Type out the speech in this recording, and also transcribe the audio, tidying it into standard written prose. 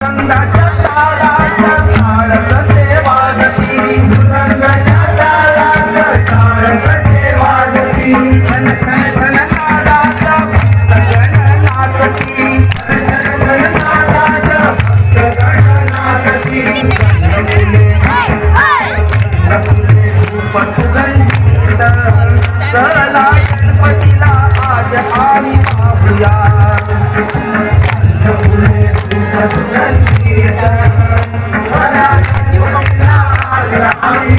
तालाचा ताळ कसे वाजती, मृदंगाच्या तालाचा ताळ कसे वाजती, छन छन छन नादाचा भक्तगण नाचती, छन छन छन नादाचा भक्तगण नाचती. फुले धूप सुगंधित, चला गणपतीला आज आम्ही पाहूया. फुले धूप सुगंधित, चला गणपतीला आज आम्ही